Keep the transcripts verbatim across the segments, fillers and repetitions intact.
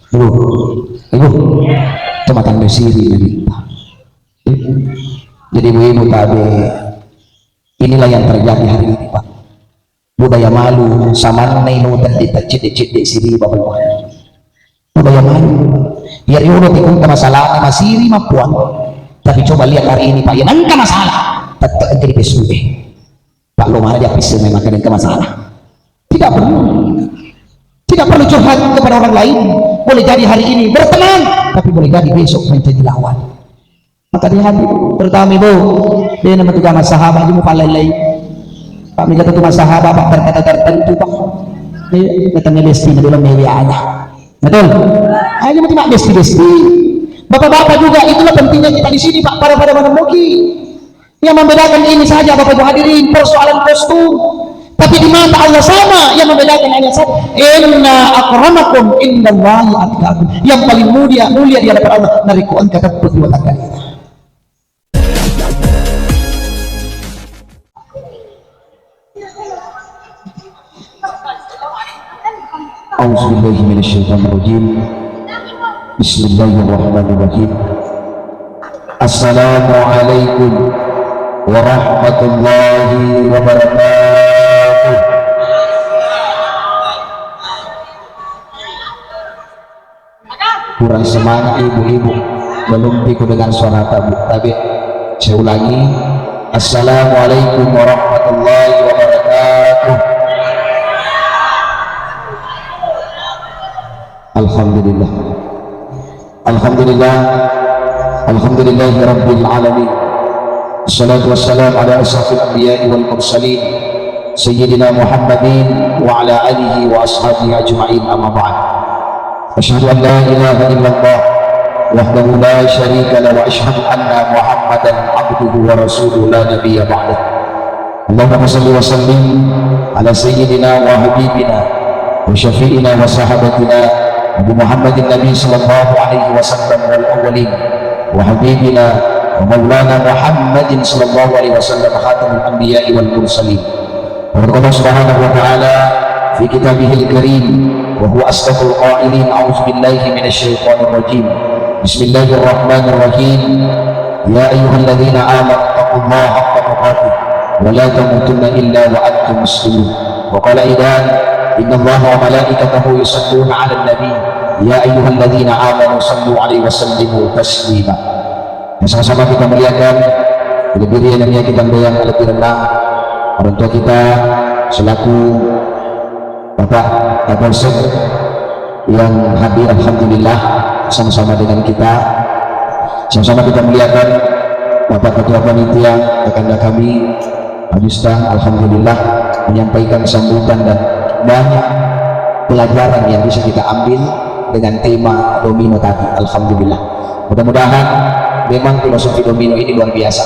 Ibu, ibu, itu matang siri ini, Pak. Jadi ibu-ibu tabe, inilah yang terjadi hari ini, Pak. Budaya malu, samanna inu tadi tacedde-cedde siri, Bapak Ibu. Budaya malu. Ya riolo tikung masalah masiri mapuang. Tapi coba lihat hari ini, Pak, yang engka masalah, tetap jadi pesuwe. Pak, lo mana dia pisau memang kena ke masalah. Tidak perlu. Tidak perlu curhat kepada orang lain. Boleh jadi hari ini berteman, tapi boleh jadi besok menjadi lawan. Maka hati-hati, terutama ibu, dia nama tu sama sahabat, cuma palai-lai. Pak, mega tu sama sahabat, Pak, berkata tertentu, Pak. Ini datangnya besti, dulu media aja. Betul? Hanya mesti, Pak, besti-besti. Bapak-bapak juga, itulah pentingnya kita di sini, Pak, pada-pada mana mogi. Yang membedakan ini saja, Bapak Ibu hadirin, persoalan kostum. Tapi di mata Allah sama, yang membedakan hanya satu. Inna akramakum indallahi atqakum. Yang paling mulia, mulia di hadapan Allah, narekko engka teppu dua takkan. A'udzubillahi minasyaitonirrajim. Bismillahirrahmanirrahim. Assalamualaikum warahmatullahi wabarakatuh. Kurang semangat ibu-ibu, belum ku dengar suara tabu. Tapi saya ulangi, Assalamualaikum warahmatullahi wabarakatuh. Alhamdulillah. Alhamdulillah. Alhamdulillahi rabbil alamin. Wassalatu wassalamu ala asyrafil anbiya'i wal mursalin, Sayyidina Muhammadin wa ala alihi wa ashabihi ajma'in, amma ba'd. Asyhadu an la ilaha illallah wahdahu la syarika lah, wa asyhadu anna Muhammadan abduhu wa rasuluh la nabiyya ba'dah. Allahumma shalli wa sallim ala sayyidina wa habibina wa syafi'ina wa sahabatina Nabi Muhammadin Nabi sallallahu alaihi wasallam wal awwalin, wa habibina wa maulana Muhammadin sallallahu alaihi wasallam khatamul anbiya'i wal mursalin. Wa qala Allah subhanahu wa ta'ala fi kitabihil karim, wa huwa asdaqul qailin, a'udzu billahi minasy syaithanir rajim. Bismillahirrahmanirrahim. Ya ayyuhalladzina amanu taqullaha haqqa tuqatih wa la tamutunna illa wa antum muslimun. Wa qala aidan, innallaha wa malaikatahu yusalluna 'alan nabi, ya ayyuhalladzina amanu sallu 'alaihi wa sallimu taslima. Yang sama-sama kita muliakan, lebih-lebih yang kita muliakan, lebih rendah orang tua kita selaku Bapak Kapolsek yang hadir, alhamdulillah, sama-sama dengan kita, sama-sama kita muliakan Bapak Ketua Panitia, kakanda kami, Pak Justa, alhamdulillah, menyampaikan sambutan dan banyak pelajaran yang bisa kita ambil dengan tema domino tadi, alhamdulillah. Mudah-mudahan memang filosofi domino ini luar biasa.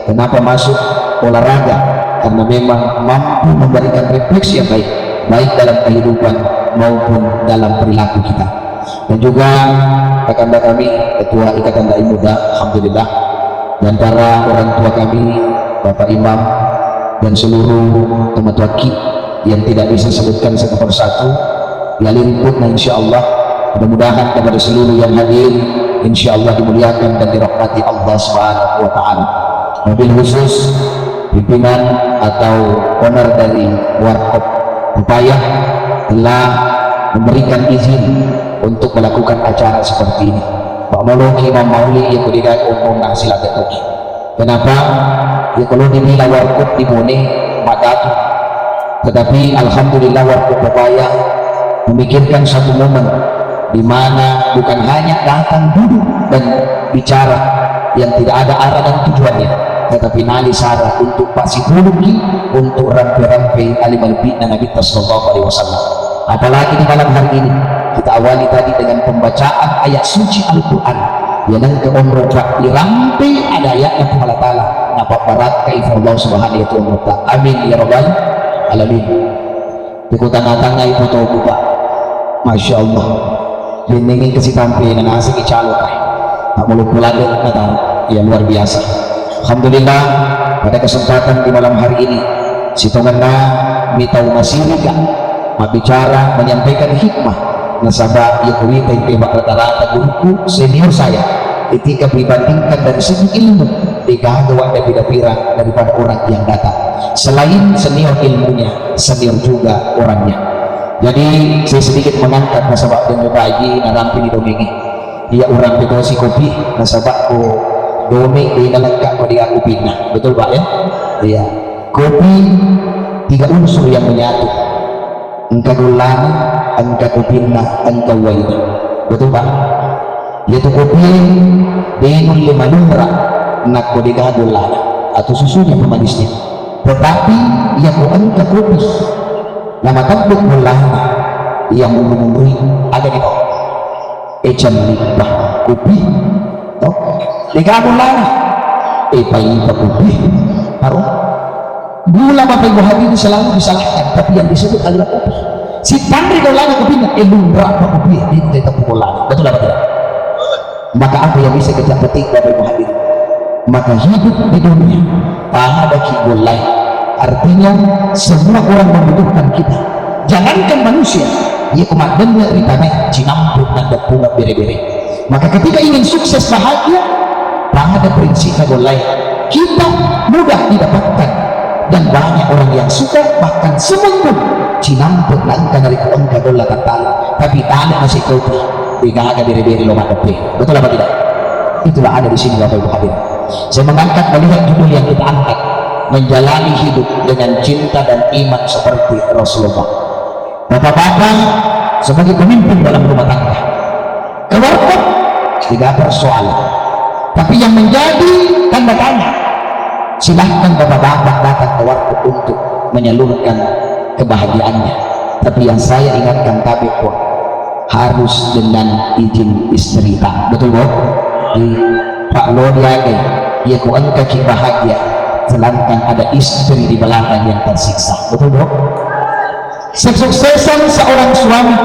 Kenapa masuk olahraga? Karena memang mampu memberikan refleksi yang baik, baik dalam kehidupan maupun dalam perilaku kita. Dan juga kakanda kami, Ketua Ikatan Dai Muda, alhamdulillah, dan para orang tua kami, Bapak Imam, dan seluruh tomatoaki yang tidak bisa sebutkan satu persatu, ya, liriputna, insyaallah. Mudah-mudahan kepada seluruh yang hadir, insyaallah dimuliakan dan dirahmati Allah Subhanahu wa Ta'ala. Wabil khusus, pimpinan atau owner dari Warkop Pepaya telah memberikan izin untuk melakukan acara seperti ini. Pak Moloki, Imam Mauli, yang kuliah untuk hasil adat. Kenapa? Ya, kalau dibilang Warkop di Bone, madatu. Tetapi alhamdulillah, Warkop Pepaya memikirkan satu momen di mana bukan hanya datang duduk dan bicara yang tidak ada arah dan tujuannya, tetapi nali sara untuk pasituluki, untuk rampe-rampe ali malebbi'na Nabi sallallahu alaihi wasallam. Apalagi di malam hari ini, kita awali tadi dengan pembacaan ayat suci Al-Quran. Ya, nengka onrong, Pak, dirampe ada ayatna Puang Allah Ta'ala, napabbarakkai Allah Subhanahu wa Ta'ala. Amin ya rabbal alamin. Di kota Natang ai fotoku, Pak. Masya Allah. Bennengeng ke sitampe na naseng calo, Pak. Pak, muluk-mulade nataro. Ya, luar biasa. Alhamdulillah, pada kesempatan di malam hari ini, sitongenna mitau masirika mabbicara, menyampaikan hikmah Nasaba iya kuwita engka rata-rata guruku senior saya. Ketika dibandingkan dari segi ilmu, degaga wadda pira-pira daripada orang yang datang. Selain senior ilmunya, senior juga orangnya. Jadi saya sedikit mengangkat nasaba dengan bayi narampini domengi. Iya orang petosi kopi, nasaba ko domeng de nalengka ko dia kupinna. Betul Pak ya? Iya. Kopi tiga unsur yang menyatu. Engka gollana, engka kopinna, engka uwaina. Betul Pak? Iyatu kopie de nulle malunra nakko degaga gollana atau susunya pemanisnya. Tetapi iya ko engka kopi namatedde gollana, iya munru-munrui aga dipau. Ecan lippa kopi to. Degaga gollana. Epaipa kopi. Paro. Gula Bapak Ibu hadirin selalu disalahkan, tapi yang disebut adalah kopi. Sittanri gollana kopinna, eh lunra pa kopi, dette teppu gollana. Betul apa tidak? Maka apa yang bisa kita petik Bapak Ibu hadirin? Maka hidup di dunia, pada ki gollai. Artinya, semua orang membutuhkan kita. Jangankan manusia, iya ko maddenna ri tanai, cinampu naddeppungeng bere-bere. Maka ketika ingin sukses bahagia, pada prinsipnya gollai. Kita mudah didapatkan dan banyak orang yang suka, bahkan semua pun cinampu nangka narekko engka golla tattale. Tapi tale nasi kopi, degaga bere-bere lo maddeppe. Betul apa tidak? Itulah ada di sini Bapak Ibu hadirin. Saya mengangkat melihat judul yang kita angkat, menjalani hidup dengan cinta dan iman seperti Rasulullah. Bapak-bapak sebagai pemimpin dalam rumah tangga, keluarga tidak persoalan. Tapi yang menjadi tanda tanya, silahkan bapak-bapak datang ke warkop untuk menyalurkan kebahagiaannya. Tapi yang saya ingatkan tapi harus dengan izin istri, Pak. Betul, Bu? Di Pak Lodi agai, ya ku engka ki bahagia, sedangkan ada istri di belakang yang tersiksa. Betul, Bu? Kesuksesan seorang suami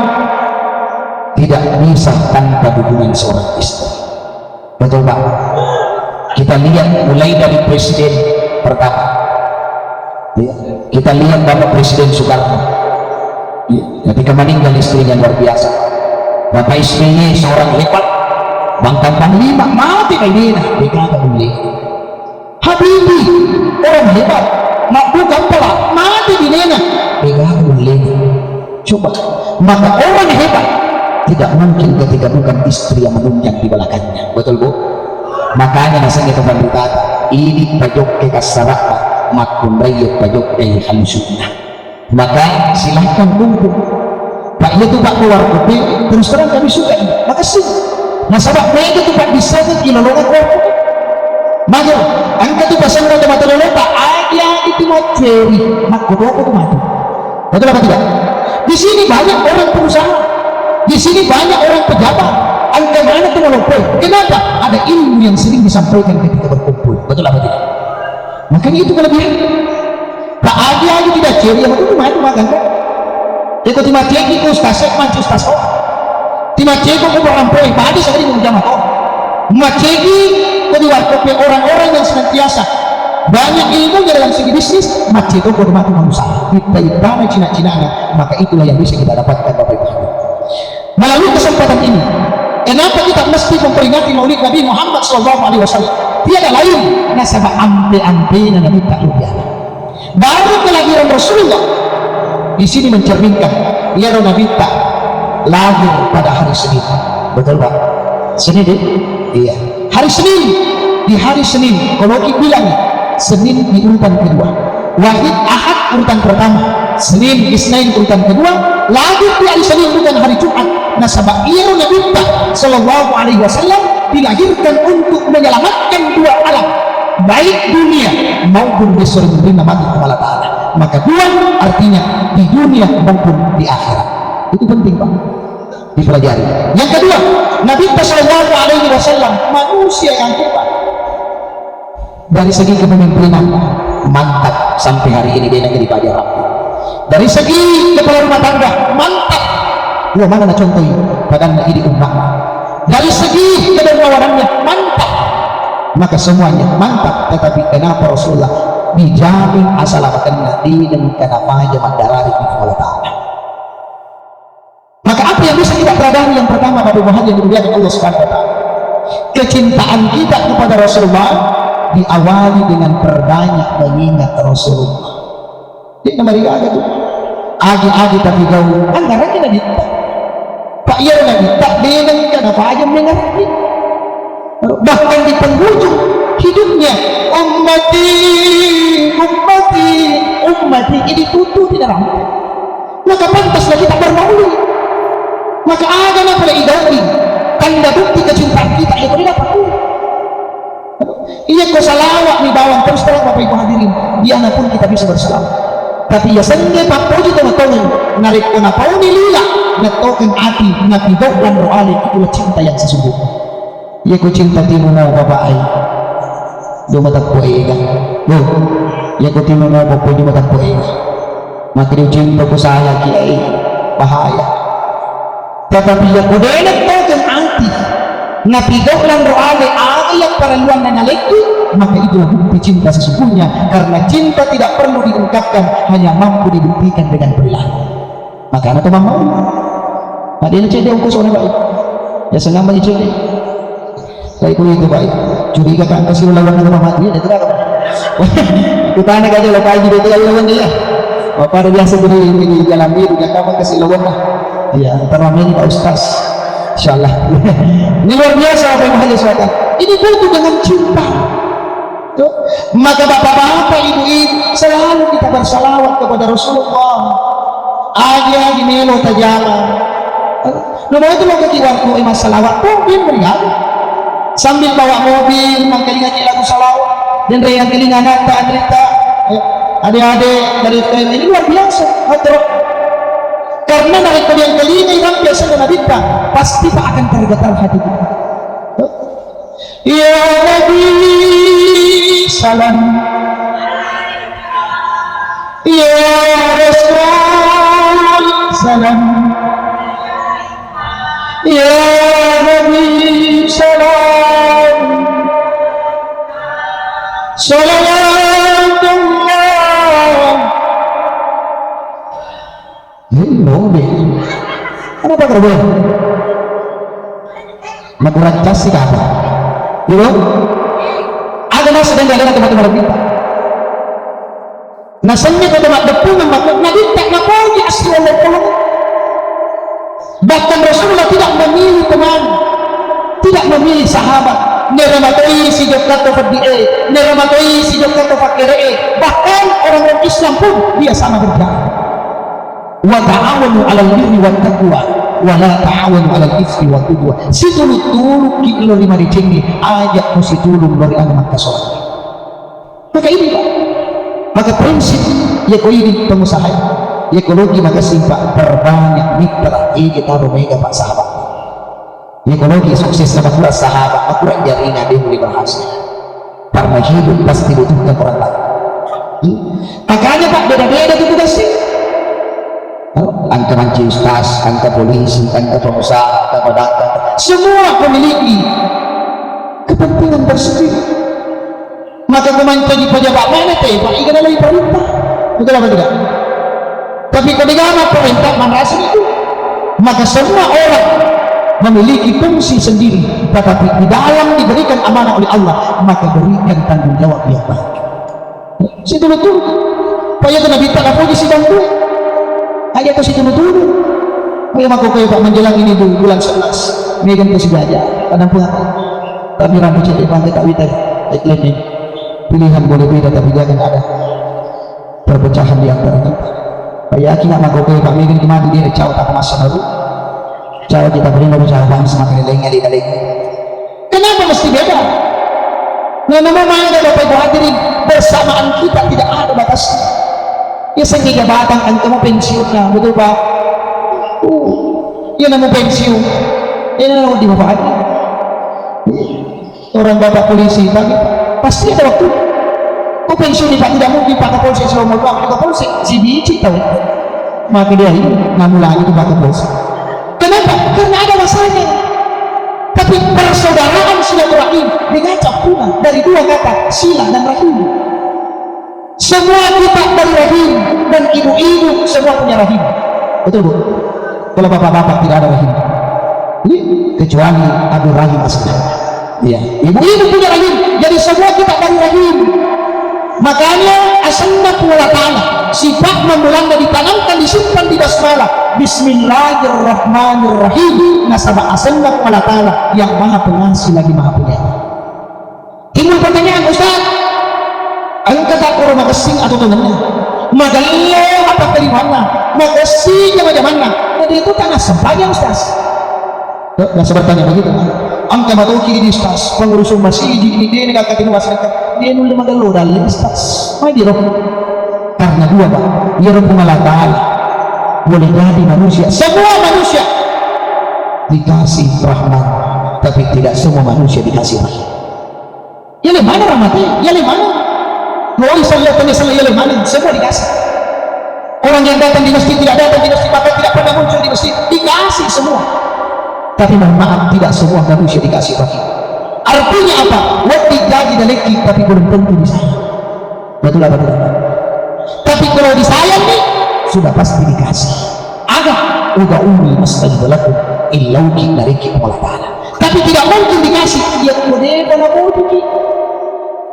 tidak bisa tanpa dukungan seorang istri. Betul, Pak? Kita lihat mulai dari presiden pertama. Ya, kita lihat Bapak Presiden Soekarno. Ya, ketika meninggal istrinya luar biasa. Bapak S B Y seorang hebat, bahkan panglima, mati bainena, degaga ulle. Habibie, orang hebat, mabbuka pala, mati binena, degaga ullena. Coba, maka orang hebat tidak mungkin ketika bukan istri yang menunjang di belakangnya. Betul, Bu? Makanya nasengngé tu panritata, idi pajokke kassara'na, makkunraiye pajokke halusu'na. Maka silahkan kumpul. Pak, iya tu Pak keluar kopi, terus terang kami suka ini. Makasih. Nasaba mega tu Pak bisa ke kilolongan keluar kopi. Mager, engka tu pasenna tu mata lolota, agi-agi tu maccueri, makkodopo tu matu. Betul apa tidak? Di sini banyak orang pengusaha, di sini banyak orang pejabat. Engka mana tu maloppo. Kenapa? Ada ilmu yang sering disampaikan ketika berkumpul. Betul apa tidak? Makanya itu kelebihan. Tak ada lagi tidak ceri yang itu maju magang kan? Iko timaceki ku ustaz, mancu ustaz kok. Timaceki ku orang poi, pada sekali mau jamaah kok. Maceki ku di warkop orang-orang yang senantiasa banyak ilmunya dalam segi bisnis, maceki ku matu manusia. Kita itana cina-cinana, maka itulah yang bisa kita dapatkan Bapak Ibu. Melalui kesempatan ini, kenapa kita mesti memperingati Maulid Nabi Muhammad sallallahu alaihi wasallam? Tiada lain nasaba ampe-ampena Nabitta luar biasa. Baru kelahiran Rasulullah di sini mencerminkan iyaro Nabitta lahir pada hari Senin. Betul, Pak? Senin, deh? Iya. Hari Senin, di hari Senin, kalau kita bilang Senin di urutan kedua. Wahid Ahad urutan pertama, Senin Isnin urutan kedua, lahir di hari Senin bukan hari Jumat. Nasaba iyaro Nabitta sallallahu alaihi wasallam dilahirkan untuk menyelamatkan dua alam, baik dunia maupun besok rinna mati Allah Ta'ala. Maka dua artinya di dunia maupun di akhirat. Itu penting, Pak. Dipelajari. Yang kedua, Nabi sallallahu alaihi wasallam manusia yang hebat. Dari segi kepemimpinan mantap sampai hari ini dia negeri Pak Jarab. Dari segi kepala rumah tangga mantap. Dua mana nak contoh ini? Padahal ini umat. Dari segi kedermawanannya mantap. Maka semuanya mantap. Tetapi kenapa Rasulullah dijamin asal abakanna dinen kana maja mandarari Allah Ta'ala? Maka apa yang bisa kita Dari yang pertama, Bapak Ibu hadirin yang dimuliakan Allah Subhanahu wa Ta'ala, kecintaan kita kepada Rasulullah diawali dengan perbanyak mengingat Rasulullah. Jadi, namarigaga tu. Agi-agi tapi gau, anggaraki Nabitta. Pak, iya Nabitta, deneng kana pajam mengerti. Bahkan di penghujung hidupnya, "Ummati, ummati, ummati," ini tutu tidak ramai. Maka pantaslah kita bermaulid. Maka aga na pole igaui tanda bukti kecintaan kita, ya, pole dapat. Iya, ko salawat ni bawang, terus terang Bapak Ibu hadirin, diana pun kita bisa bersalawat. Tapi ya sengge pappoji tongeng-tongeng, narekko napauni lila, natokeng ati, napigau lanro ale, itulah cinta yang sesungguhnya. Iya, ko cinta timu mau Bapak ai. Dua mata poe ega. Loh, iya, ko timu mau Bapak, dua mata poe ega. Maka dia cinta ku saya kiai, bahaya. Tetapi iya ko de' natokeng ati, napigau lanro ale aga yang parelluanna nalekki, maka itulah bukti cinta sesungguhnya, karena cinta tidak perlu diungkapkan, hanya mampu dibuktikan dengan perilaku. Makana to mamau. Nah, dia cedde ongkosona, Pak. Ya, senang bagi cedde. Baik, itu, Pak. Curiga kan kasih lawan nama mati, ya, itu kan. Kutanya aja lo, Pak Haji, itu lawan dia. Bapak ada biasa di, di jalan itu, dia kapan kasih lawan lah. Iya, ntar main Pak Ustaz. Insyaallah. Ini luar biasa apa yang Pak Haji sampaikan. Ini butuh dengan cinta. Tuh. Maka bapak-bapak, ibu-ibu, selalu kita bersalawat kepada Rasulullah. Agi-agi melo tajama. Lu mau itu mau ke kiwar mau imas salawat, tuh, dia meriah. Sambil bawa mobil, mangkalinga lagu salawat, dan reyang kelinga nata, cerita, eh, ade-ade dari F K M ini luar biasa. Atau karena naik kemudian kelinga yang biasa Nabi, pasti Pak akan tergetar hati kita. Ya Nabi salam, ya Rasul salam, ya Habib salam, salawatullah. Hello deh. Kenapa kerja? Makurang kasih kata. Gitu? Ada nasi dan ada teman-teman kita. Nasengnge ko tau maddeppungang makku, Nabitta napoji assiwolong-polong. Bahkan Rasulullah tidak memilih teman, tidak memilih sahabat. Nera matoi sijokka to feddi'e, nera matoi sijokka to fakkere'e. Bahkan orang-orang Islam pun dia sama berjalan. Wa ta'awanu 'alal birri wat taqwa, wa la ta'awanu 'alal itsmi wal 'udwan. Situlu-tulukki lo ri madecengnge, aja ko situlu lo ri anu makkasolang. Maka ini, Pak. Maka prinsip, ya ko ini pengusaha, ya ko logi makasih, Pak, perbanyak mitra, iya kita mega, Pak, sahabat. Ya ko logi sukses sama kurang sahabat, kurang jaringan dia boleh berhasil. Karena hidup pasti butuhkan orang lain. Hmm. Makanya, Pak, beda-beda tugasnya. Engka mancaji ustaz, engka polisi, engka pengusaha, engka pedagang. Semua memiliki kepentingan tersendiri. Maka ko mancaji pejabat mana teh, Pak, iga nalai perintah. Betul apa tidak? Tapi ko degana perintah manrasa itu. Maka semua orang memiliki fungsi sendiri, tetapi di dalam diberikan amanah oleh Allah, maka berikan tanggung jawab yang baik. Situlu-tulu. Paya tu Nabitta napoji sidang tu. Aja tu situlu-tulu. Paya mako kaya, Pak, menjelang ini dulu bulan sebelas. Megan tu sijaja. Kadang pun tapi rambu cek bangke tak wita. Iklim ini. Pilihan boleh beda tapi jangan ada perpecahan di antara kita. Paya aki nak mako kaya, Pak, Megan kemati dia cau tak masa baru. Cau kita beri baru cau bangsa makan lainnya di lainnya. Kenapa mesti beda? Nah, nama mana Bapak Ibu hadirin, bersamaan kita tidak ada batasnya. Ya, sehingga jabatan engka mau pensiun, nah, betul, Pak? Uh, ya, namu pensiun. Ya, namu di Bapak Haji. Orang Bapak polisi, tapi pasti ada waktu. Kau pensiun, Pak, tidak mungkin Pak Kapolsek selama waktu Kapolsek, si biji tahu. Maka dia ini, namu lagi itu Pak Kapolsek. Kenapa? Karena ada masanya. Tapi persaudaraan silaturahim dengan campuran dari dua kata sila dan rahim. Semua kita dari rahim dan ibu-ibu semua punya rahim. Betul, Bu? Kalau bapak-bapak tidak ada rahim. Kecuali Abdul Rahim asenna. Iya. Ibu-ibu punya rahim. Jadi semua kita dari rahim. Makanya asenna Puang Allah Ta'ala, sifat mulana ditanamkan, disimpan di basmalah. Bismillahirrahmanirrahim. Nasaba asenna Puang Allah Ta'ala yang maha pengasih lagi maha penyayang. Timbul pertanyaan, "Ustaz, engka takkoro makessing atau tongenna? Magello apa kalimanna? Makessing jama-jamanna?" Jadi itu tanah sempanya, Ustaz. Tuh, biasa bertanya begitu, kan? Engka matoki di Ustaz, pengurus masjid ini, dia ini kakak ini masyarakat, dia nulle magello dalle, Ustaz. Mai diro. Karena dua, Pak. Ia Puang Allah Ta'ala boleh jadi manusia, semua manusia dikasih rahmat, tapi tidak semua manusia dikasih rahim. Yale mana rahmati? Yale mana? Doi sallo tanya sallo yale mana? Semua dikasih. Orang yang datang di masjid tidak datang di masjid, bahkan tidak pernah muncul di masjid, dikasih semua. Tapi mohon maaf, tidak semua manusia dikasih rahim. Artinya apa? Wedding jaji dalekki, tapi belum tentu disayang. Betul apa tidak? Tapi kalau disayang nih, sudah pasti dikasih. Aga, ud'uni astajib lakum, illauki nariki Allah Ta'ala. Tapi tidak mungkin dikasih, dia kode pada bodoh.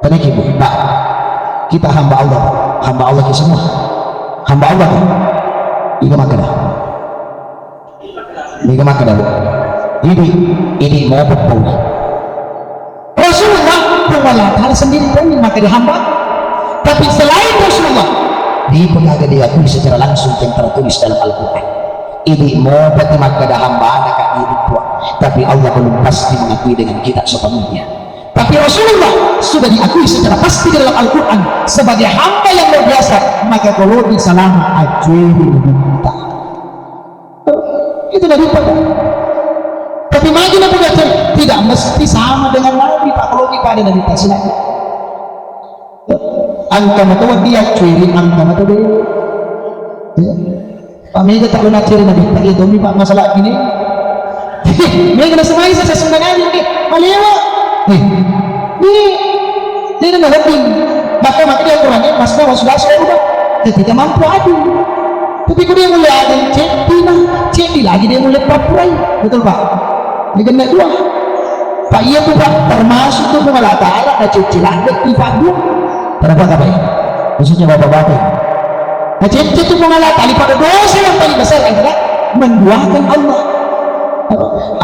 Tadi ki, Bu, Pak, kita hamba Allah, Pak. Hamba Allah ki semua. Hamba Allah, Pak. Itu makna. Mega makkeda, Bu. Idi, idi mopa pau. Rasulullah, Puang Allah Ta'ala sendiri pun maka dihamba. Tapi selain Rasulullah, dia pun agak diakui secara langsung yang tertulis dalam Al-Quran. Idi mopa ti makkeda hamba anak idi Puang. Tapi Allah belum pasti mengakui dengan kita sepenuhnya. Tapi Rasulullah sudah diakui secara pasti di dalam Al-Quran sebagai hamba yang luar biasa. Maka kalau di salama acueri minta. Itu Nabitta. Tapi magi na pegaceng, tidak mesti sama dengan Nabi, Pak. Kalau kita ada Nabitta, silakan. Angka matoa dia cuiri, angka matoa dia. Ya. Pak, mega tak lunak cuiri Nabitta, iya, Tommy, Pak, masalah gini. Mega na semai saya sembah Nabi, eh, malewa. Eh, ini, ini na hobi. Maka, maka dia kurangnya, mas, mas, sudah, sudah, sudah. Ketika mampu, aduh. Tapi ku dia mulle adeng, ceddi na, ceddi lagi dia mulle pappurai. Betul, Pak? Ini kena dua. Pak, iya tuh, Pak, termasuk tuh Puang Allah Ta'ala na cecce ladde di Pak dua. Kenapa, Pak? Khususnya bapak-bapak. Na cecce tuh Puang Allah Ta'ala pada dosa yang paling besar adalah menduakan Allah.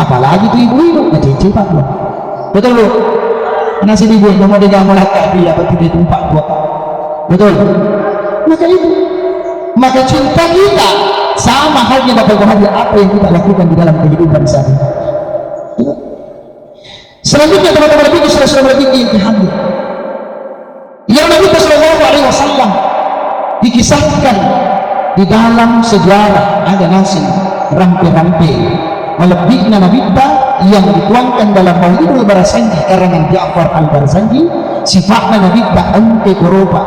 Apalagi tuh ibu-ibu, na cecce Pak dua. Betul, Bu? Nasi di gue, kamu dia mau lakka dia, berarti dia tuh Pak dua. Betul? Maka itu. Maka cinta kita sama halnya Bapak Ibu hadir apa yang kita lakukan di dalam kehidupan sehari-hari. Selanjutnya teman-teman lebih sudah sudah lebih yang hadir. Yang Nabi Sallallahu Alaihi Wasallam dikisahkan di dalam sejarah ada nasi rampe-rampe Malebbi'na Nabitta yang dituangkan dalam Maulidul Barzanji karangan Ja'far Al-Barzanji, sifa'na Nabitta engke koropa,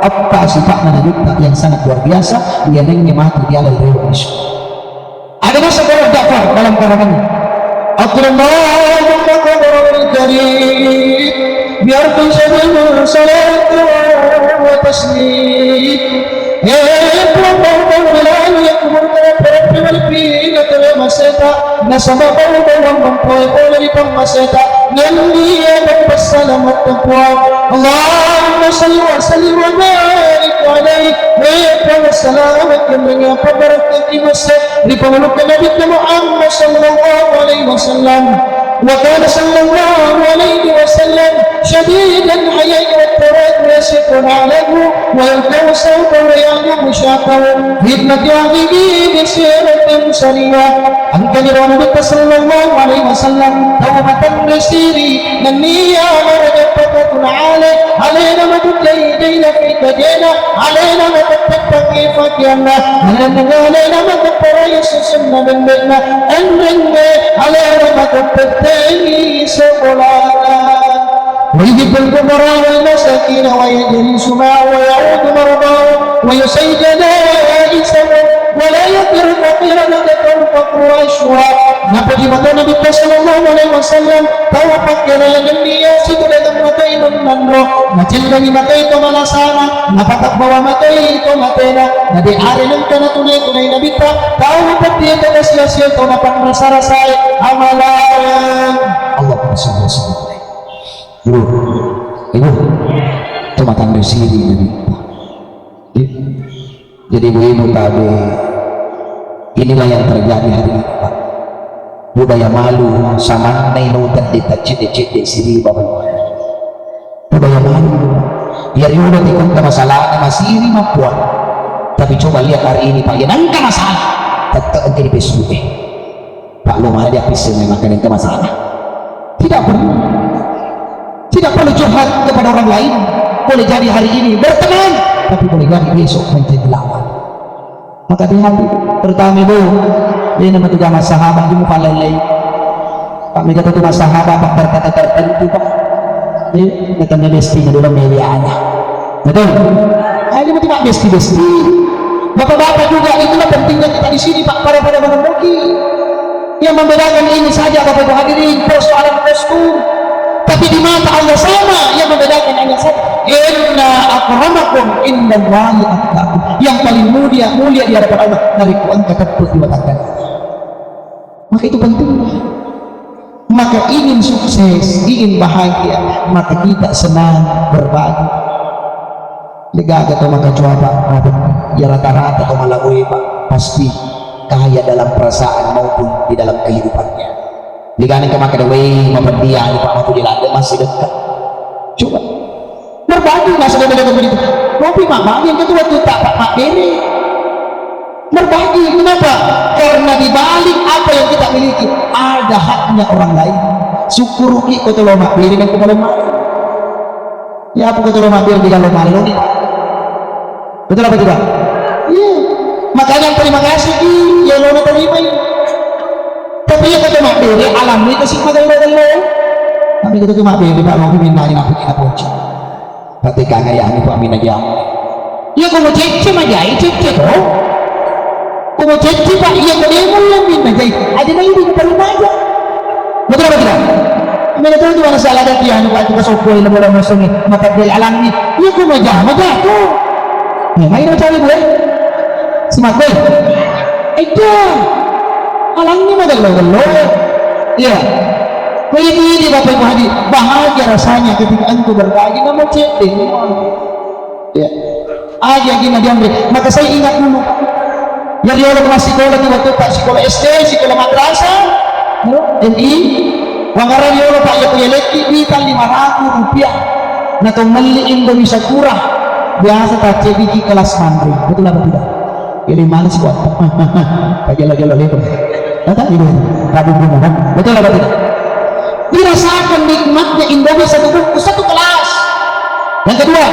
eppa sifa'na Nabitta yang sangat luar biasa, iyanengnge matu dialai rewe' isu. Ada nasa karangan Ja'far dalam karangannya. Akrimillahumma qabrahul karim biardi syadidin salatu wa taslim. Eh, Puang, Puang, Puang, belani yang kubur tengah perempuan lebih na tengah maseta. Nasaba bau bawang mempoe pole ri pammaseta. Nennia beppa salamatta Puang. Allahumma salli wa sallim wa barik alaihi. Eh, Puang, salawat yang mengapa berkati masa ri pangulukkan Nabi Muhammad sallallahu alaihi wasallam. Wa kana sallallahu alaihi wasallam syadidan haya'i wa tawaddu yashiqqu na'lahu wa yarfa'u sautahu wa ya'lumu syatahu fi khidmati ahlihi bi siratin sariyah. Engkani ro Nabitta sallallahu alaihi wasallam tau matanre siri nennia maraja pakatuna ale, alena matu jai-jaina fi kajena, alena matu teppangi fakianna, alena, alena matu parai susunna bembe'na, enrenne, alena matu pettengi sekolana. Wa yuhibbul fuqara wal masakin wa yajlisu ma'ahum wa ya'udu maradahu wa yusa'i janaizahu wa la yadhharu faqiran wa yadhharu faqru ashwa. Napoji mato Nabitta sallallahu alaihi wasallam, tau pakkeraya nennia situ datang mata imam nanro, nacellengi matoi to malasana, napatebbawa matoi to matena, na de are nengka natunai-tunai nabitta, tau peddi to nasia-sia to napanrasa-rasae amalang. Allahumma shalli wa sallim. Ibu, ibu, to matanre siri nabitta. Jadi ibu-ibu tabe, inilah yang terjadi hari ini, Pak. Budaya malu, samanna ino tedde taccedde-cedde siri bapak. Budaya malu. Ya riolo tikung ke masalah masiri mampuan. Tapi coba lihat hari ini, Pak, ya nangka masalah. Tetap engke di Facebook. Pak, lo mana dia pisau memang kena ke masalah. Tidak perlu. Tidak perlu curhat kepada orang lain. Boleh jadi hari ini berteman, tapi boleh jadi besok menjadi lawan. Maka hati-hati, terutama ibu, ini nama tugas sahabat, ibu paling lain. Pak, mereka tuh sahabat, Pak, tertentu, Pak. Iya, katanya besti, dulu media aja. Betul? Ayo, cuma besti-besti. Bapak-bapak juga, itulah pentingnya kita di sini, Pak, pada-pada mengemuki. Yang membedakan ini saja, Bapak Ibu hadirin, persoalan kostum. Tapi di mata Allah sama, yang membedakan hanya satu. Inna akramakum indallahi atqakum. Yang paling mulia, mulia di hadapan Allah dari ku engka teppuk di batang kaki. Maka itu pentingnya. Maka ingin sukses, ingin bahagia, maka kita senang berbagi. Degaga to maka coba, ya rata-rata to malaoi, Pak, pasti kaya dalam perasaan maupun di dalam kehidupannya. Degaga ke maka dewei mapeddiani, Pak, mapudi lade masih dekat. Coba. Berbagi masa dengan begitu. Kopi mak bagi yang kedua tuh tak, Pak, mak beri. Berbagi, kenapa? Karena di balik apa yang kita miliki, ada haknya orang lain. Syukuruki ko tolo mabbere dan ko tolo mabbere. Ya, apa ko tolo mabbere di kalau malu ni. Betul apa tidak? Iya. Makanya terima kasih ki, ya lo terima. Tapi ya kata mabbere, alam itu sih magello-gello. Tapi kita tuh mabbere, Pak, mau minta ini apa kita ponci. Patekangayani, Pak, mina jama. Iya, ko mujecce majai, cecce to. Ko mujecce, Pak, iya, ko demo iya minna jai. Aja na idi ko paling maja. Betul apa tidak? Mina to tu masalah ada tiang, Pak, itu kasokko ila bola masongi, mata bel alangi. Iya, ko maja, maja to. Ya, main macam itu, eh. Semak, eh. Aja. Alangi magello-gello. Iya. Ko idi, idi, Bapak Ibu hadi, bahagia rasanya ketika engkau berbagi, namu cedde. Ya. Agi-agi na diambil. Maka saya ingat dulu. Ya, riolo pernah sekolah di waktu tak sekolah S D, sekolah madrasah, ya, M I. Wangara riolo, Pak, ya, punya leki, duit lima ratus rupiah. Nah, to melli Indomie Sakura. Biasa tak cediki kelas mandri. Betul apa tidak? Jadi mana sih, Pak? Pajala-jala lebar. Kata ibu, Rabu Bunga, kan? Betul apa tidak? Dirasakan nikmatnya Indomie satu bungkus, satu kelas. Yang kedua,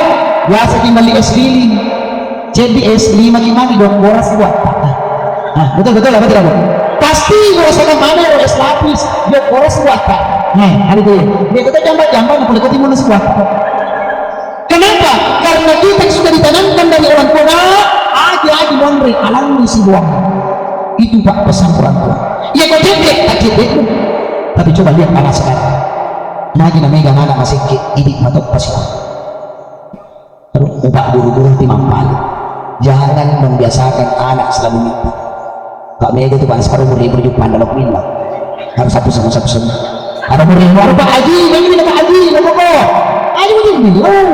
biasa ki melli es lilin. Jadi es lima ki mani dong boras buat. Nah, betul, betul apa tidak, Bu? Pasti merasakan mana es lapis, dong boras buat. Nah, ada dia. Dia kata jambak-jambak, apa dekat timun sebuah. Kenapa? Karena kita sudah ditanamkan dari orang tua, agi-agi monre, alangi sibuang. Itu, Pak, pesan orang tua. Iya, kau cedek, tak cedek. Tapi coba lihat anak sekarang. Magi na mega anak masih ke, ini matoppa sih. Aduh, upak buru-buru ti mampali. Jangan membiasakan anak selalu minta. Pak, mega tu, Pak, sekarang umur ibu jumpa dalam minta. Harus satu sama satu sama. Ada umur ibu, Pak Haji, ini minta Pak Haji, mau kok? Ayo, mau jadi, oh.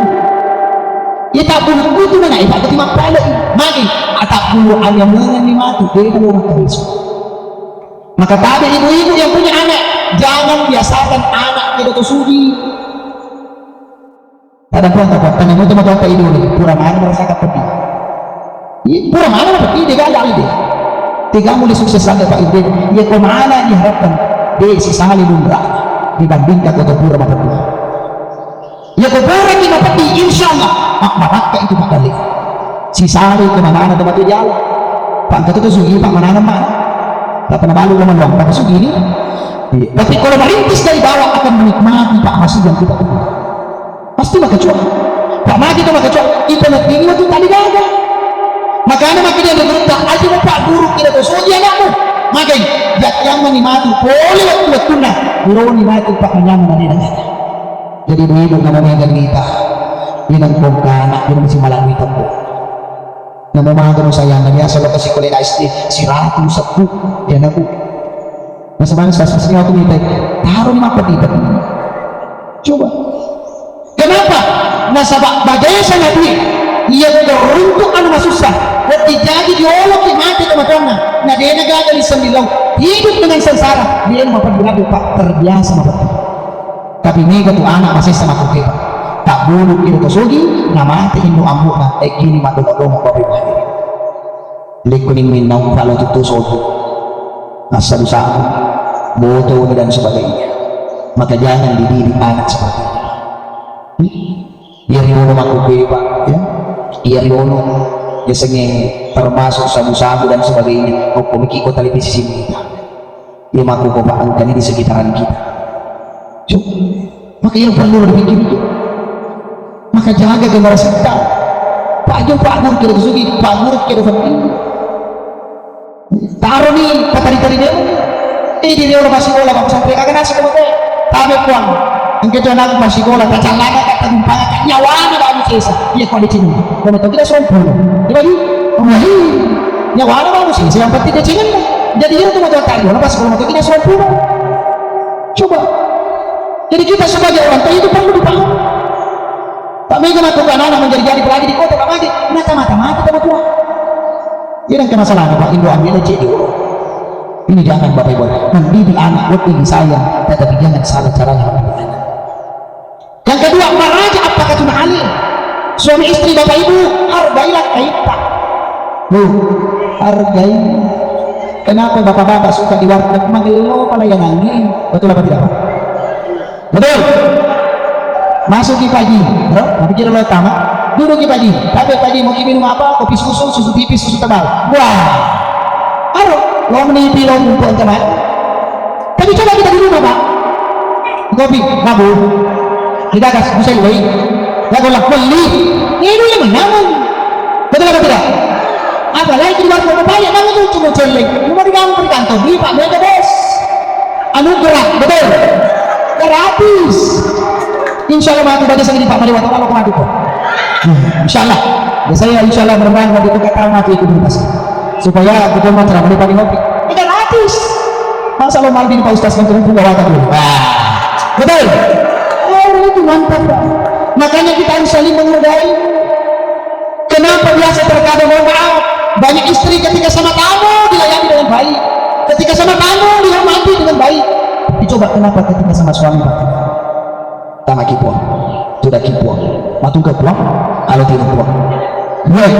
Ya, tak bulu itu mana? Ibu aku timbang pale. Magi, atak bulu ayam lengan ni mati. Dia itu orang terus. Maka tabe ibu-ibu yang punya anak, jangan biasakan anak kita tuh sudi. Ada pun tak apa, tanya mutu mata apa ibu ni, pura mana merasakan pedih. Iya, pura mana mah pedih, dia gagal dia. Tiga mulai sukses saja, Pak, ibu. Iya, kau mana diharapkan? Dia si Salih Lumrah dibandingkan kau pura mah pedih. Iya, ko puraki mapeddi, insya Allah, mak-, marakka itu, Pak, balik. Sisare ke mana-mana tempat dia jalan. Pak, kata tu sugi, Pak, mana-mana, mana? Tak pernah balu, mana, Pak, sugi ini. Iya. Tapi kalau merintis dari bawah, akan menikmati, Pak, hasil yang kita tumbuh. Pasti maka cua. Pak, mati tu maka cua. Itu nanti ini waktu tadi gagal. Makanya maka dia berkata, aja mau Pak guru kita tu sugi anakmu. Makanya, jat yang mani mati, boleh waktu-waktu nah, guru ni mati, Pak, menyang mana dia. Jadi ibu-ibu namo mega duita, inang pongkana, inang si malang duita, Bu. Namo maga no sayang, na biasa lo kasi kolena S D, siratu seppu, ya na, Bu. Nasaba sas-, sasnya aku minta, taro ni mappeti-peti. Coba. Kenapa? Nasaba bagaisa na duit, iya teruntuk anu masussa, wedding jaji dioloki mate tomatoanna, na dena gaga lisenni lao, hidup dengan sengsara, dia mapeddi rabu, Pak, terbiasa mapeddi. Tapi mega tu anak masessa makkukkué, Pak. Tabbulu iro to sogi, namate innu ammu'na, eggini maddomo-domo, Bapak Ibu hadirin. Lekkuni minnaung palo tuttu sogi. Assabu-sabu, botol dan sebagainya. Maka jangan dididik anak seperti itu. Iya riolo makkukkué, Pak, ya. Iya riolo biasanya termasuk sabu-sabu dan sebagainya. Okko miki ko televisi sini. Iya makkukko, Pak, engkani di sekitaran kita. Cuk, maka iya perlu dipikir itu. Maka jaga generasi kita. Pak Jo, Pak Guru kira sugi, Pak Guru kira penting. Taro ni patari-tari demo. Eh, di demo masih bola, Pak, sampai kagak nasi kamu teh. Tabe, Puang. Engke tu anakku masih bola, tacallana ka, tagumpanga ka, nyawana ba anu sesa. Iya, kok di sini. Kamu tahu kita sompong. Iya, Pak Ji? Oh, iya. Nyawana ba anu sesa, yang penting dia cingan. Jadi, iya, tu mau tadi, wala pas kalau mau kita sompong. Coba. Jadi, kita sebagai orang tua itu perlu dipahami. Pak, mega matu anak-anak menjadi-jadi, apalagi di kota, Pak, magi. Mata-mata, mata, mata, mata. Iya, dan kena salah, Pak, Indo ambil aja dulu. Ini jangan, Bapak Ibu. Mendidik anak, wedding disayang, tetapi jangan salah caranya mendidik anak. Yang kedua, maraja apa katuna ale. Suami istri, Bapak Ibu, hargailah kaita. Bu, hargai. Kenapa bapak-bapak suka di warteg? Magello palayanangnge. Betul apa tidak, Pak? Betul. Masuk ki, Pak Ji. Bro, tapi kira lo tama. Duduk ki, Pak Ji. Tapi, Pak Ji, mau ki minum apa? Kopi susu, susu tipis, susu tebal. Wah. Aro, lo menipi lo kumpul teman. Tapi coba kita di rumah, Pak. Kopi, mabuk. Kita kasih, bisa, Pak. Ya, kalau beli, ini dulu yang menang. Betul apa tidak? Apalagi di warung bapak ya, namanya cuma celeng. Cuma di kantor, di kantor, di Pak Mega, Bos. Anugerah, betul. Gratis. Insya Allah mati baca sendiri Pak Mari Watara, kalau mati kok. Insya Allah. Ya, saya insya Allah bermain waktu itu kata mati itu bebas. Supaya kita mau ceramah di pagi ngopi. Gratis. Masa lo malu di Pak Ustaz, nanti pun bawa dulu. Wah. Betul. Oh, itu mantap, Pak. Makanya kita harus saling menghargai. Kenapa biasa terkadang, mohon maaf, banyak istri ketika sama tamu dilayani dengan baik, ketika sama tamu dihormati dengan baik, tapi coba kenapa ketika sama suami, Pak? Tama ki, Puang, tudaki, Puang, matungke, Puang, alo tino, Puang, weh,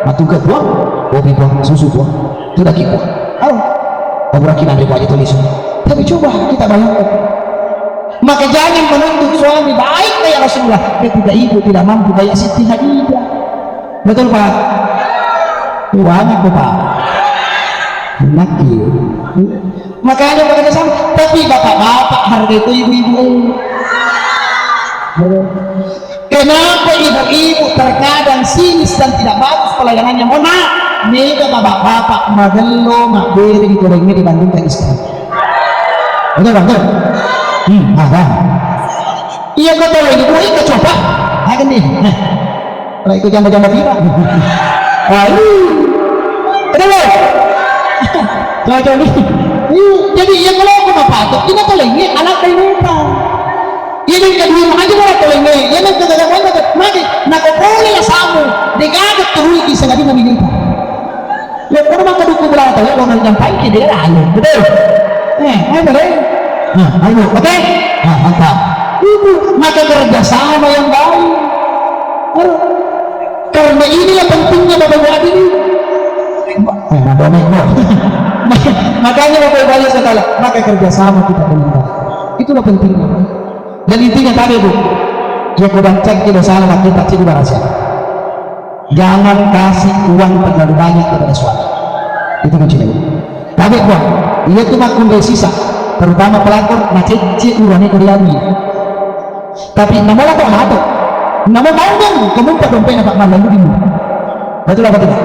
matungke, Puang, kopi, Puang, susu, Puang, tudaki, Puang, alo, oburaki nanre, Puang, aja tulis. Tapi coba kita bayangkan, maka jangan menuntut suami baik kayak Rasulullah ketika ibu tidak mampu kayak Siti Khadijah. Betul, Pak? Banyak tuh, Pak. Enak, iya. Makanya, makanya sama. Tapi bapak-bapak harga itu ibu-ibu. Kenapa ibu-ibu terkadang sinis dan tidak bagus pelayanannya? Mohon maaf, mega bapak-bapak magello mabbere di gorengnya dibandingkan istri. Betul, Bang? Betul? Hmm, ada. Iya, kau tahu ini, gue ikut coba. Agen nih. Nah. Kalau ikut janda-janda viral. Aduh. Betul, Bang? Cocok nih. Iya, jadi iya kalau aku mau patok, kita tahu ini anak dari muka. Iya, yang kedua, aja malah tahu ini. Iya, yang kedua, mati. Nah, kau boleh lah sama. Dia kaget terus di sana, dia mau minta. Lo kono maka dukku belakang tau, lo nang jampai ki dia lalu. Betul? Eh, ayo, deh. Nah, ayo, oke? Nah, mantap. Itu maka kerjasama yang baik. Aduh. Karena inilah pentingnya Bapak Ibu hadirin. Eh, nah, domek, no. Makanya Bapak Ibu hadirin sekalian, maka kerjasama kita dengan baik. Itulah pentingnya. Dan intinya tadi, Bu, ya, kau baca kita salah, kita cek barasa. Jangan kasih uang terlalu banyak kepada suami. Itu kuncinya. Tapi, Puang, iya tu makkunrai sisa, terutama pelakor, macecce urane ko riami. Tapi namola to hato, namo maungang kemumpa dompena Pak Malang dulu. Betul apa tidak?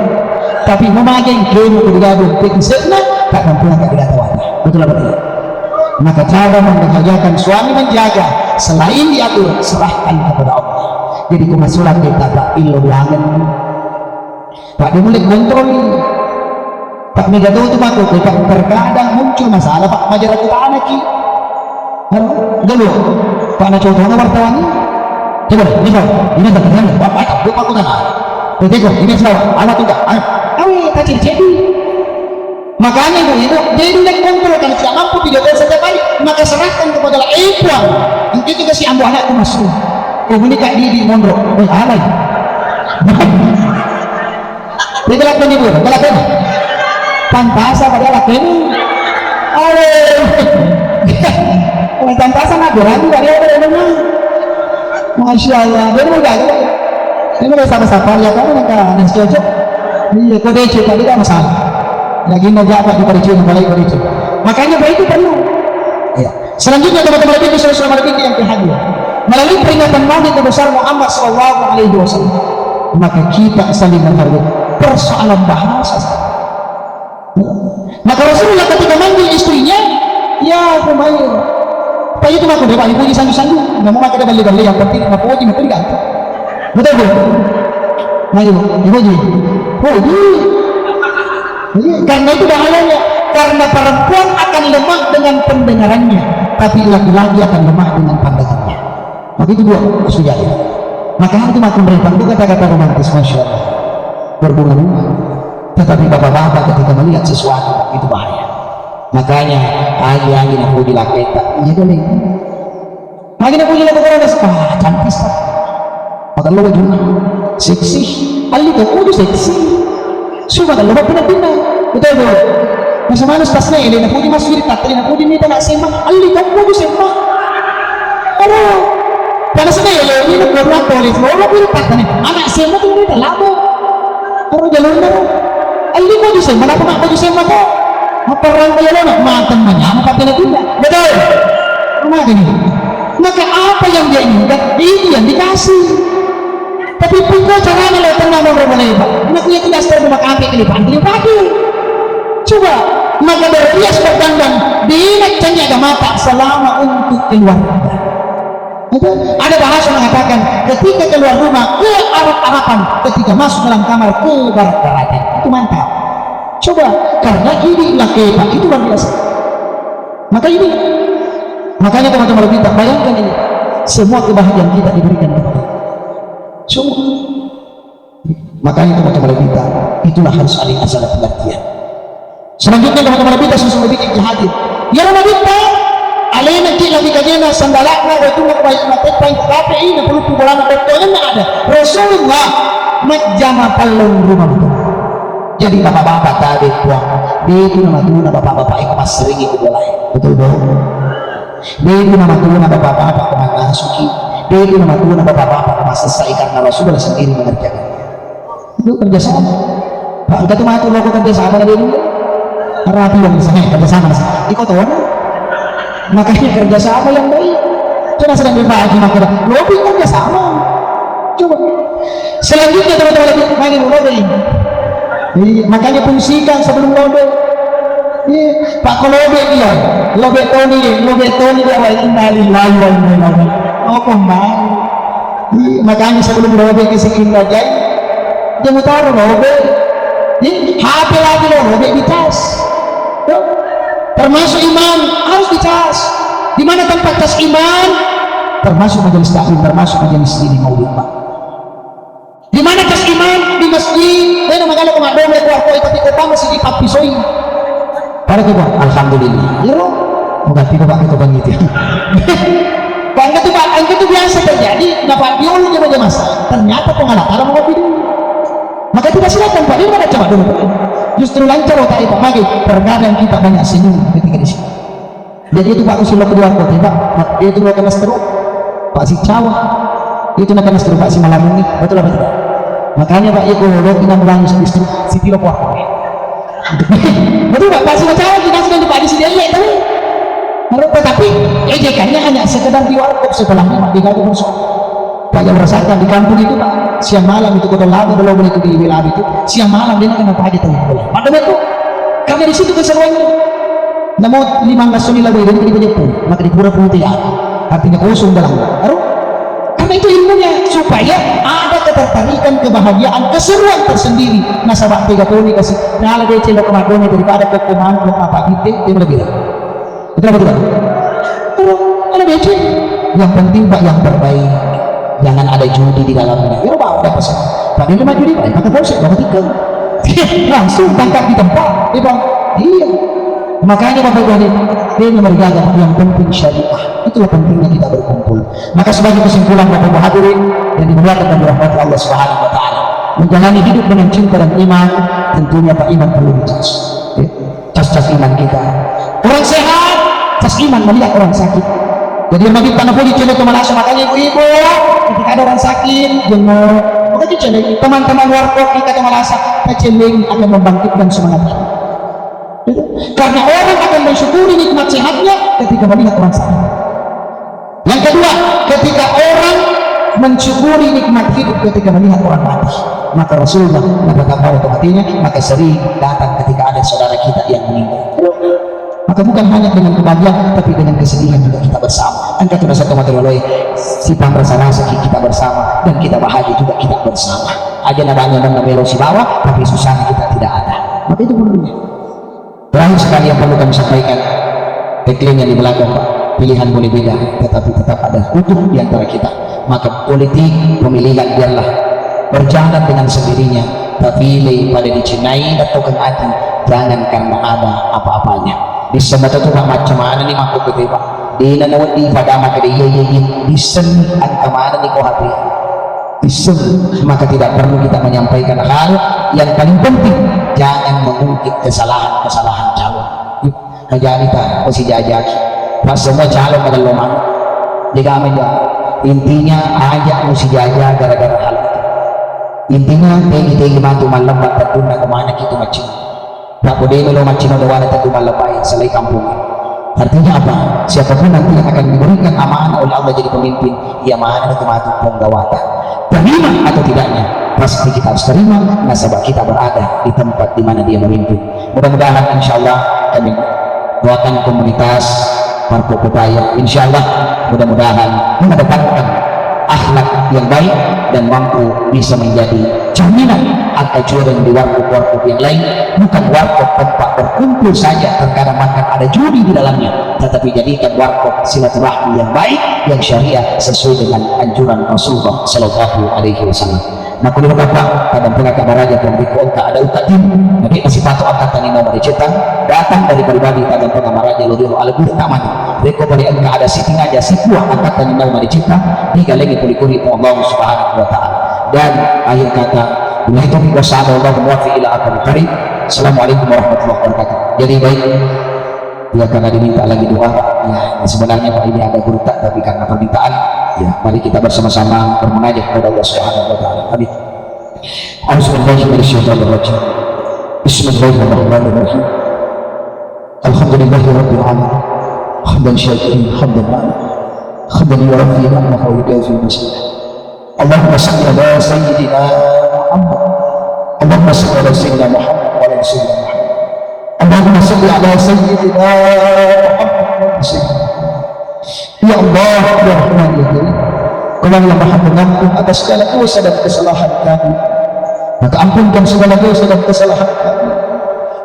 Tapi memageng kemu ketika dompet isekna, tak mampu angkat tidak tahu apa. Betul apa tidak? Maka cara membahagiakan suami menjaga Selain diatur, serahkan kepada Allah. Jadi, ku masolang kita, Pak, illo buangen. Pak, dia mulai kontrol ni. Pak, mega tahu tu mako, Pak, terkadang muncul masalah, Pak, majalah kita anak ki. Halo, dulu. Pak, na contohnya wartawan ni. Coba deh, ini Pak, ini Pak, ini Pak, Pak, Pak, Pak, Pak, Pak, ini Pak, anak tu, Pak, ayo. Awe, tak jadi-jadi. Makanya, Ibu, Ibu, jadi, dia kontrol, kalau tidak mampu video call setiap hari, maka serahkan kepada Allah. Eh, Puang, engke juga si ambo anakku masuk. Oh, ini Kak Didi mondro. Oh, alai. Dia galak ini, Bu, galak ini. Pantasa pada galak ini. Alai. Oh, pantasa nak berani pada ada ini. Masya Allah, dia mau galak. Ini mau sama-sama, ya, kamu nak, nak cocok. Iya, kode cocok, tidak masalah. Lagi mau jabat di pada cocok, mulai pada cocok. Makanya, baik itu perlu. Ya. Selanjutnya, teman-teman, lebih khusus, teman-teman, lebih yang berbahagia. Melalui peringatan Maulid Nabi besar Muhammad sallallahu alaihi wasallam, maka kita saling menghargai. Persoalan bahasa. Maka Rasulullah ketika manggil istrinya, "Ya Humaira." Pak, itu mako deh, Pak, ibu sandu-sandu. Nggak mau pakai balle-balle, yang penting napoji, maka diganti. Betul, Bu? Nah, ibu, ibu ji. Oh, iya. Iya, karena itu bahayanya. Karena perempuan akan lemah dengan pendengarannya, tapi laki-laki akan lemah dengan pandangannya. Begitu dua, Mas Mujahid. Maka itu makin rempang itu kata-kata romantis, Masya Allah. Berbunga-bunga. Tetapi bapak-bapak ketika melihat sesuatu, itu bahaya. Makanya, agi-agi napuji laketta. Iya, boleh. Agi napuji laketta, ah, cantik, Pak. Maka lo baju seksi. Alli to, kudu seksi. Suba kan loba pinna-pinna. Betul, Bu? Masa manus tasna ele, napuji masiri tattali, napuji mita nak sema, alli to kudu sema. Aro. Karena sana ele, ini nak baru apa oleh, loba pinna tattali. Anak sema tu mita labo. Aro jalurna, ro. Alli kudu sema, kenapa nak kudu sema to? Apa orang kaya lo nak makan manyama pakai pinna. Betul? Rumah ini. Maka apa yang dia inginkan, itu yang dikasih. Tapi pun kau caranya lo tenang, lo boleh, Pak. Nak lihat tidak setor rumah kafe, kelipan, kelipan. Coba, maka berhias berdandan, diingat janji agama tak selama untuk keluarga. Itu ada bahasa mengatakan, ketika keluar rumah, kearap-arapan, ketika masuk dalam kamar, kebarat-baratan. Itu mantap. Coba, karena ini laki, Pak, itu luar biasa. Maka ini, makanya teman-teman kita, bayangkan ini, semua kebahagiaan kita diberikan kepada Allah. Semua. Makanya teman-teman kita, itulah harus ada, harus ada pengertian. Selanjutnya, teman-teman kita, susu lebih hadir. Ya, Nabi kita, alena ki lagi kajena sandalakna, waktu mau baik mati, paling tetapi ini perlu pukulan dokternya ada. Rasulullah majjama pallung rumah. Jadi bapak-bapak tadi, Puang, itu nama tuh, bapak-bapak itu masih sering ikut boleh. Betul, Bu? Bego namatuna bapak-bapak ko mangasuki, bego namatuna bapak-bapak ko masessai karena Rasulullah sendiri mengerjakannya. Itu kerjasama. Pak, kita tuh mati lo kerjasama dari dulu. Rapi yang bisa, eh, kerjasama sih. Iko tahu kan? Makanya kerjasama yang baik. Coba sedang dibagi maka lo kerjasama. Coba. Selanjutnya teman-teman lagi main lo deh. Iya, makanya fungsikan sebelum lo deh. Iya, Pak, ko lobe dia, lobe toni dia, lobe toni dia, wa inna lillahi wa inna ilaihi raji'un. Oh, kembali. Iya, makanya sebelum lobe ke sini lagi, dia mau taruh lobe. Iya, H P lagi lo, lobe di tas. Tuh. Termasuk iman harus di tas. Di mana tempat tas iman? Termasuk majelis taklim, termasuk majelis ini maulid, Pak. Di mana tas iman? Di masjid. Wena magala ko madome ko arko, tapi ko pang masjid pappisoi. Pada ko, alhamdulillah. Iro, mengganti ko Pak itu bang itu. Bang itu Pak, itu tuh biasa terjadi. Dapat diulu dia aja masa. Ternyata pengalatara mau dulu. Maka tidak silakan Pak, dia mana coba dulu. Justru lancar otak Pak. Magi terkadang kita banyak senyum ketika di sini. Jadi itu Pak, usul aku dua kota Pak. Mat-, itu lo kena stroke. Pak si cawa. Itu nak kena stroke Pak si malam ini. Betul apa tidak? Makanya Pak, itu lo kena menangis di stroke. Si tilo kuat. Betul Pak, Pak si cawa kita sudah Pak di sini ya itu. Menurut Pak, tapi ejekannya hanya sekedar di warkop setelah Pak digaji bersama. Pak yang merasakan di kampung itu Pak, siang malam itu kota lama kalau boleh itu di wilayah itu, siang malam dia kena pagi tengah malam. Pada itu, karena di situ keseruannya. Namun lima belas suni lagu ini di Jepun, maka di pura putih ya. Artinya kosong dalam. Baru? Karena itu ilmunya, supaya ada ketertarikan, kebahagiaan, keseruan tersendiri. Nasaba tega toni kasi, nala deceng lo kemakonnya daripada koko mangkok apa gitu, dia lebih dah. Betul apa tidak? Kalau, kalau becek, yang penting, Pak, yang terbaik. Jangan ada judi di dalamnya. Ya, Pak, udah pesan. Pak, dia cuma judi, Pak, pakai polsek, Pak, ketika. Langsung tangkap di tempat. Dia bilang, iya. Makanya, Bapak Ibu hadirin, dia nomor gagal, Pak, yang penting syariah. Itulah pentingnya kita berkumpul. Maka sebagai kesimpulan, Bapak Ibu hadirin yang dimuliakan dan dirahmati Allah Subhanahu wa Ta'ala, menjalani hidup dengan cinta dan iman, tentunya, Pak, iman perlu dicas. Ya. Cas-cas iman kita. Orang sehat, cas iman melihat orang sakit. Jadi, yang magi tanah poli cendol teman asa, makanya ibu-ibu, ketika ada orang sakit, jenguk, maka kita cendol. Teman-teman warkop kita teman asa, kita cendol akan membangkitkan semangat kita. Gitu. Karena orang akan mensyukuri nikmat sehatnya ketika melihat orang sakit. Yang kedua, ketika orang mensyukuri nikmat hidup ketika melihat orang mati, maka Rasulullah, maka kabar matinya, maka sering datang ketika ada saudara kita yang meninggal. Maka bukan hanya dengan kebahagiaan, tapi dengan kesedihan juga kita bersama. Angkat rasa tomat, si pam rasa-rasa kita bersama, dan kita bahagia juga kita bersama. Aja na banyak dan melo sibawa, tapi susahnya kita tidak ada. Maka itu menurutnya. Terakhir sekali yang perlu kami sampaikan, tagline yang di belakang, Pak, pilihan boleh beda, tetapi tetap ada utuh di antara kita. Maka politik pemilihan biarlah berjalan dengan sendirinya, tapi le pada dicinai dan tokeng ati, jangan karena ada apa-apanya. Di semata tu, Pak, macam mana ni makku kete, Pak? Di nana wedi pada maka di iya, iya, iya. Di seni angka mana ni ko hati? Iseng, maka tidak perlu kita menyampaikan hal yang paling penting, jangan mengungkit kesalahan-kesalahan calon. Kajani ta, ko sijajaki. Pas semua calon pada lo mana? Jaga meja. Intinya, aja mu sijaja gara-gara hal itu. Intinya, tegi-tegi matu mallemma tadunna kemana kita macam. Nappo de' melo maccino doana teddu mallepai selai kampung. Artinya apa? Siapapun nanti yang akan diberikan amanah oleh Allah jadi pemimpin, ia mana itu matu ponggawata. Terima atau tidaknya, pasti kita harus terima, nasaba kita berada di tempat di mana dia memimpin. Mudah-mudahan, insya Allah, kami doakan komunitas Marco Kutaya, insya Allah, mudah-mudahan mengedepankan akhlak yang baik dan mampu bisa menjadi cerminan angka juareng di warkop-warkop yang lain, bukan warkop tempat berkumpul saja, terkadang bahkan ada judi di dalamnya, tetapi jadikan warkop silaturahmi yang baik, yang syariah sesuai dengan anjuran Rasulullah Sallallahu Alaihi Wasallam. Makkulinokappa tadampengakka maraja pong rikko engka ada ukka timu, nabi nasipatu angkattani nomor cetang, datang dari pribadi tadampengakka maraja lo diro alebur tamani. Rikko pale engka ada sitingaja sipua angkattani nomor cetang, digalengi pole ko ri Puang Allah Subhanahu wa Ta'ala. Dan akhir kata, billahi taufiq wassa'adatu, wallahul muwaffiq ila aqwamit thariq. Assalamualaikum warahmatullahi wabarakatuh. Jadi baik, ya, karena diminta lagi doa, ya, sebenarnya Pak ini ada berita, tapi karena permintaan, ya, mari kita bersama-sama bermunajat kepada Allah Subhanahu wa Ta'ala. Amin. A'udzubillahi minasyaitonirrajim. Bismillahirrahmanirrahim. Alhamdulillahirabbil alamin. Hamdan syakirin, hamdan ma'na. Hamdan yuwafi ni'amahu wa yukafi mazidah. Allahumma salli ala sayyidina Muhammad. Allahumma salli ala sayyidina Muhammad wa ala sayyidina Muhammad. Allahumma salli ala sayyidina Muhammad wa ala sayyidina Muhammad. Ya Allah, ya Rahman, ya Karim, Engkau yang Maha Pengampun atas segala dosa dan kesalahan kami. Maka ampunkan segala dosa dan kesalahan kami,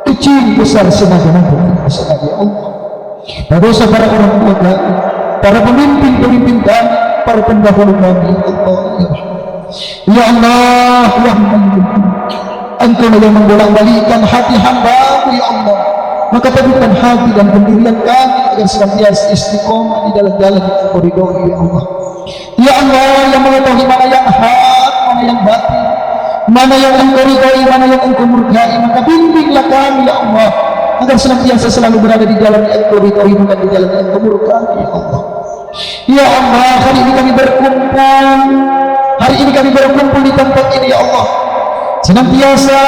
kecil besar, sengaja maupun tidak sengaja, ya Allah. Para dosa para orang tua kami, para pemimpin-pemimpin kami, para pendahulu kami, ya Allah, ya Rahman. Ya Allah, ya Rahman, Engkau yang membolak-balikkan hati hamba-Mu, ya Allah. Maka teguhkan hati dan pendirian kami agar senantiasa istiqomah di dalam jalan yang Engkau ridhoi, ya Allah. Ya Allah, yang mengetahui mana yang hak, mana yang batil, mana yang Engkau ridhoi, mana yang Engkau murkai, maka bimbinglah kami, ya Allah, agar senantiasa selalu berada di jalan yang Engkau ridhoi, bukan di jalan yang Engkau murkai, ya Allah. Ya Allah, hari ini kami berkumpul. Hari ini kami berkumpul di tempat ini, ya Allah. Senantiasa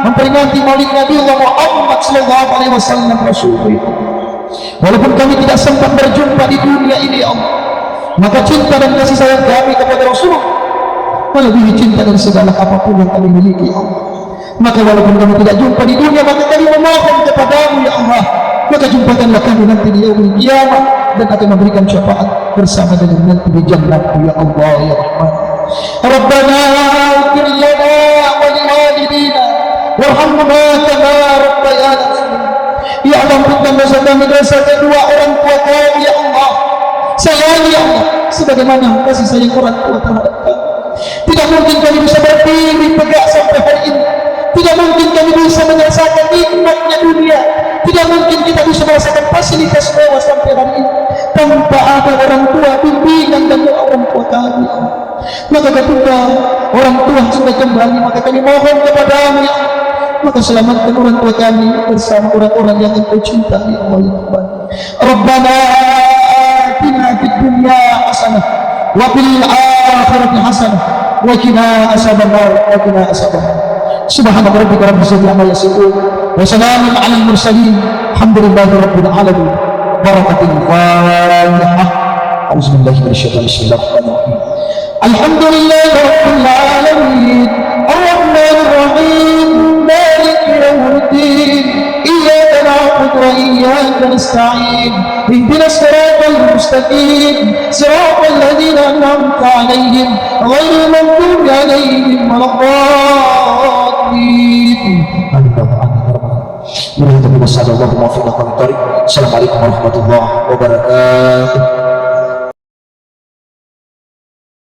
memperingati Maulid Nabi Allah Muhammad sallallahu alaihi wasallam, Rasulullah. Walaupun kami tidak sempat berjumpa di dunia ini, ya Allah, maka cinta dan kasih sayang kami kepada Rasulullah melebihi cinta dan segala apapun yang kami miliki, ya Allah. Maka walaupun kami tidak jumpa di dunia, maka kami memohon kepada-Mu, ya Allah, maka jumpakanlah kami nanti di yaumul qiyamah dan akan memberikan syafaat. bersama dengan Nabi di jannah, ya Allah, ya Rahman. Rabbana ighfir lana wa liwalidina warhamhuma kama rabbayana shaghira. Ya Allah, ampunkan dosa kami, dosa kedua orang tua kami, ya Allah. Sayangi, ya Allah, sebagaimana kasih sayang orang tua terhadap kami. Tidak mungkin kami bisa berdiri tegak sampai hari ini. Tidak mungkin kami bisa merasakan nikmatnya dunia. Tidak mungkin kita bisa merasakan fasilitas mewah sampai hari ini tanpa ada orang tua, bimbingan dan doa orang tua kami. Maka ketika orang tua sudah kembali, maka kami mohon kepadamu, ya Allah, maka selamatkan orang tua kami bersama orang-orang yang Engkau cintai, ya Allah, ya Rabbana. Rabbana atina fid dunya hasanah wa fil akhirati hasanah wa qina azabannar, wa qina azabannar. Subhana rabbika rabbil izzati amma yasifun, wa salamun alal mursalin, alhamdulillahi rabbil alamin. Barakatul Fatihah. A'udzubillahi minasyaitonir rajim. Bismillahirrahmanirrahim. الحمد لله رب العالمين، الرحمن الرحيم، مالك يوم الدين، إياك نعبد وإياك نستعين، اهدنا الصراط المستقيم، صراط الذين أنعمت عليهم، غير المغضوب عليهم ولا الضالين. آمين. Assalamualaikum warahmatullahi wabarakatuh.